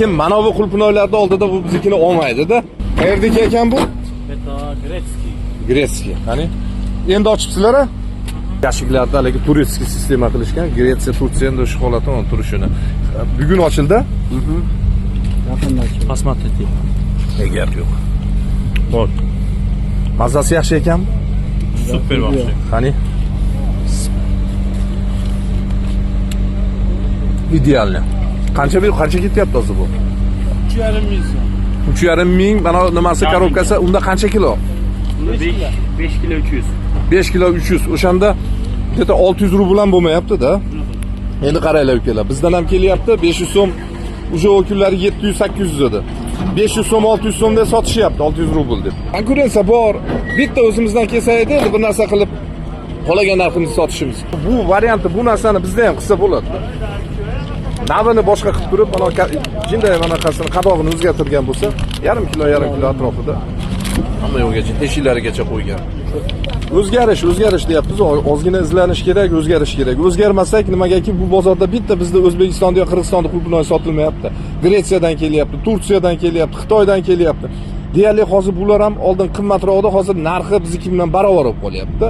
Lekin mana bu qulupnoylarni oldida bu biznikini olmaydi-da. Qayerdagi ekan bu? Это грецкий. Грецкий. Qani? Endi ochibsizlar a? Yashiklarda haligi турецкий sistema qilishgan. Gretsiya, Turkiya endi o'sha holatda uni turishini. Bugun ochildi? Yaqinda ochildi. Посмотрите. Ne gap yo'q. Вот. Mazasi yaxshi ekanmi? Супер вообще. Qani? Идеально. Qancha bir qancha ketyapti hozir bu? 3,5 ming so'm. 3,5 ming, mana nimasi Yarim korobkasi, unda qancha kilo? 5 kilo 300. 5 kilo 300. O'shanda где-то 600 rubl ham bo'lmayapti-da. Endi qaranglar ukalar, bizdan ham kelyapti 500 so'm, o'sha o kunlari 700-800 edi. 500 so'm, 600 so'mda sotishyapti, 600 rubl deb. Konkurensiya bor. Bitta o'zimizdan kelsa edi, endi bir narsa qilib qolagan narximizni sotishimiz. Bu varianti, bu narsani bizda ham qilsa bo'ladi. Navini boshqa qilib turib, mana jinday manaqasini qadog'ini o'zgartirgan bo'lsa, yarim kilo, yarim kilo atrofida hamma yo'lgacha, teshiklarigacha qo'ygan. O'zgarish, o'zgarish deyapmiz. Ozgina izlanish kerak, o'zgarish kerak. O'zgarmasak, nimagaki bu bozorda bitta bizda O'zbekistonda yo Qirg'izistonda qulupnoy sotilmayapti. Gretsiyadan kelyapti, Turkiyadan kelyapti, Xitoydan kelyapti. Deyarli hozir bular ham oldin qimmatroq edi, hozir narxi bizniki bilan barobar bo'lib qolyapti.